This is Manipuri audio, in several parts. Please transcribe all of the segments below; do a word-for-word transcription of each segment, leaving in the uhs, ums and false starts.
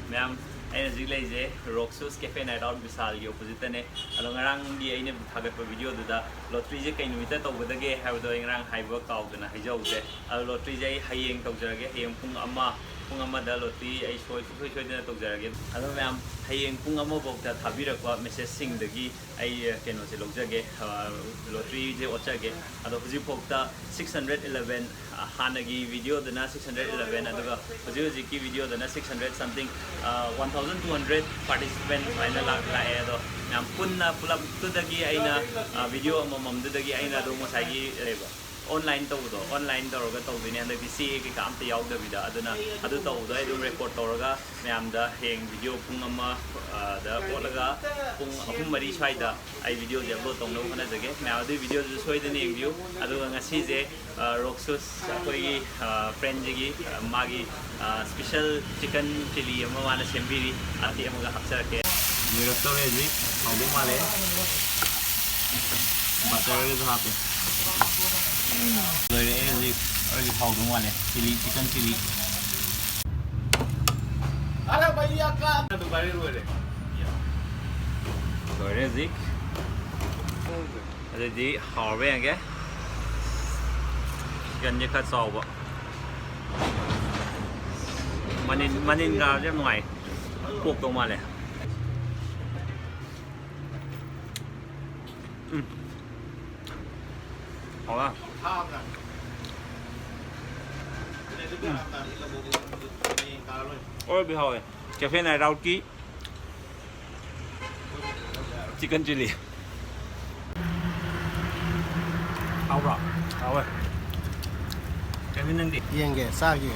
ꯃꯌꯥꯝ, ꯑꯩꯅ ꯍꯧꯖꯤꯛ ꯂꯩꯁꯦ ꯔꯣꯛꯁꯨꯁ ꯀꯦꯐꯦ ꯅꯥꯏꯠ ꯑꯥꯎꯠ ꯕꯤꯁꯥꯜꯒꯤ ꯑꯣꯄꯣꯖꯤꯠꯇꯅꯦ꯫ ꯑꯗꯣ ꯉꯔꯥꯡꯒꯤ ꯑꯩꯅ ꯊꯥꯒꯠꯄ ꯚꯤꯗꯤꯑꯣꯗꯨꯗ ꯂꯣꯇ꯭ꯔꯤꯁꯦ ꯀꯩ ꯅꯨꯃꯤꯠꯇ ꯇꯧꯒꯗꯒꯦ ꯍꯥꯏꯕꯗꯣ ꯑꯩ ꯉꯔꯥꯡ ꯍꯥꯏꯕ ꯀꯥꯎꯗꯅ ꯍꯥꯏꯖꯍꯧꯗ꯭ꯔꯦ꯫ ꯑꯗꯣ ꯂꯣꯇ꯭ꯔꯤꯁꯦ ꯑꯩ ꯍꯌꯦꯡ ꯇꯧꯖꯔꯒꯦ꯫ ꯍꯌꯦꯡ ꯄꯨꯡ ꯑꯃ, ꯄꯨꯡ ꯑꯃꯗ ꯂꯣꯇ꯭ꯔꯤ ꯑꯩ ꯁꯣꯏ-, ꯁꯨꯡꯁꯣꯏ ꯁꯣꯏꯗꯅ ꯇꯧꯖꯔꯒꯦ꯫ ꯑꯗꯣ ꯃꯌꯥꯝ, ꯍꯌꯦꯡ ꯄꯨꯡ ꯑꯃ ꯐꯥꯎꯗ ꯊꯥꯕꯤꯔꯛꯄ ꯃꯦꯁꯦꯖꯁꯤꯡꯗꯒꯤ ꯑꯩ, ꯑ, ꯀꯩꯅꯣꯁꯦ ꯂꯧꯖꯒꯦ, ꯑ, ꯂꯣꯇ꯭ꯔꯤꯁꯦ ꯑꯣꯠꯆꯒꯦ꯫ ꯑꯗꯣ ꯍꯧꯖꯤꯛꯐꯥꯎꯗ six hundred eleven, ꯑ, ꯍꯥꯟꯅꯒꯤ ꯚꯤꯗꯤꯑꯣꯗꯅ six hundred eleven, ꯑꯗꯨꯒ ꯍꯧꯖꯤꯛ ꯍꯧꯖꯤꯛꯀꯤ ꯚꯤꯗꯤꯑꯣꯗꯅ six hundred something, ꯑ, one thousand two hundred participant ꯁꯨꯃꯥꯏꯅ ꯂꯥꯛ-, ꯂꯥꯛꯑꯦ꯫ ꯑꯗꯣ ꯃꯌꯥꯝ ꯄꯨꯟꯅ ꯄꯨꯂꯞꯇꯨꯗꯒꯤ ꯑꯩꯅ, ꯑ, ꯚꯤꯗꯤꯑꯣ ꯑꯃꯃꯝꯗꯨꯗꯒꯤ ꯑꯩꯅ ꯑꯗꯨꯝ ꯉꯁꯥꯏꯒꯤ ꯂꯩꯕ online ꯇꯧꯕꯗꯣ, online ꯇꯧꯔꯒ ꯇꯧꯗꯣꯏꯅꯦ ꯍꯟꯗꯛꯇꯤ, ꯆꯦ ꯀꯩꯀꯥ ꯑꯝꯇ ꯌꯥꯎꯗꯕꯤꯗ꯫ ꯑꯗꯨꯅ ꯑꯗꯨ ꯇꯧꯕꯗꯣ ꯑꯩ ꯑꯗꯨꯝ ꯔꯦꯀꯣꯔꯠ ꯇꯧꯔꯒ ꯃꯌꯥꯝꯗ ꯍꯌꯦꯡ ꯚꯤꯗꯤꯑꯣ ꯄꯨꯡ ꯑꯃ, ꯑ, ꯗ ꯑꯣꯠꯂꯒ ꯄꯨꯡ ꯑꯍꯨꯝ ꯃꯔꯤ ꯁ꯭ꯋꯥꯏꯗ ꯑꯩ ꯚꯤꯗꯤꯑꯣꯁꯦ ꯑꯞꯂꯣꯗ ꯇꯧꯅꯕ ꯍꯣꯠꯅꯖꯒꯦ꯫ ꯃꯌꯥꯝ ꯑꯗꯨꯒꯤ ꯚꯤꯗꯤꯑꯣꯗꯨꯁꯨ ꯁꯣꯏꯗꯅ ꯌꯦꯡꯕꯤꯌꯨ꯫ ꯑꯗꯨꯒ ꯉꯁꯤꯁꯦ, ꯑ, ꯔꯣꯛꯁꯨꯁ ꯑꯩꯈꯣꯏꯒꯤ, ꯑ, ꯐ꯭ꯔꯦꯟꯁꯤꯒꯤ, ꯑ, ꯃꯥꯒꯤ, ꯑ, ꯁ꯭ꯄꯦꯁꯦꯜ ꯆꯤꯀꯟ ꯆꯤꯂꯤ ꯑꯃ ꯃꯥꯅ ꯁꯦꯝꯕꯤꯔꯤ꯫ ꯑꯇꯦꯛ ꯑꯃꯒ ꯍꯥꯞꯆꯔꯛꯀꯦ꯫ ꯂꯣꯏꯔꯛꯇꯧꯔꯦ ꯍꯧꯖꯤꯛ꯫ ꯍꯥꯎꯗꯧ ꯃꯥꯜꯂꯦ꯫ ꯕꯇꯔꯒꯁꯨ ꯍꯥꯞꯄꯦ꯫ ꯂꯣꯏꯔꯛꯑꯦ ꯍꯧꯖꯤꯛ꯫ ꯑꯩꯒꯤ ꯍꯥꯎꯗꯧ ꯃꯥꯜꯂꯦ꯫ Chilli, chicken chilli. ꯑꯔꯦ ꯚꯩꯌꯥ ꯀꯥ ꯂꯣꯏꯔꯦ ꯍꯧꯖꯤꯛ꯫ ꯑꯗꯨꯗꯤ ꯍꯥꯎꯔꯕ ꯌꯦꯡꯒꯦ꯫ ꯆꯤꯀꯟꯁꯦ ꯈꯔ ꯆꯥꯎꯕ꯫ ꯃꯅꯤꯟ, ꯃꯅꯤꯟ ꯀꯥꯕꯁꯦ ꯌꯥꯝ ꯅꯨꯡꯉꯥꯏ꯫ ꯄꯣꯛꯇꯧ ꯃꯥꯜꯂꯦ꯫ ꯎꯝ꯫ ꯍꯥꯎꯔꯦ꯫ ꯎꯝ꯫ ꯑꯔꯣꯏꯕꯤ ꯍꯥꯎꯋꯦ꯫ ꯀꯦꯐꯦ ꯅꯥꯏꯠ ꯑꯥꯎꯠꯀꯤ ꯆꯤꯀꯟ ꯆꯤꯂꯤ꯫ ꯍꯥꯎꯕ꯭ꯔꯣ? ꯍꯥꯎꯋꯦ꯫ ꯀꯦꯚꯤꯟ, ꯅꯪꯗꯤ? ꯌꯦꯡꯒꯦ, ꯆꯥꯒꯦ꯫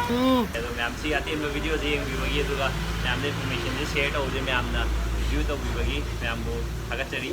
ꯑꯗꯣ ꯃꯌꯥꯝ ꯁꯤ ꯑꯇꯦꯟꯕ videoꯁꯦ ꯌꯦꯡꯕꯤꯕꯒꯤ, ꯑꯗꯨꯒ ꯃꯌꯥꯝꯗ informationꯁꯦ share ꯇꯧꯕꯁꯦ, ꯃꯌꯥꯝꯅ view ꯇꯧꯕꯤꯕꯒꯤ ꯃꯌꯥꯝꯕꯨ ꯊꯥꯒꯠꯆꯔꯤ꯫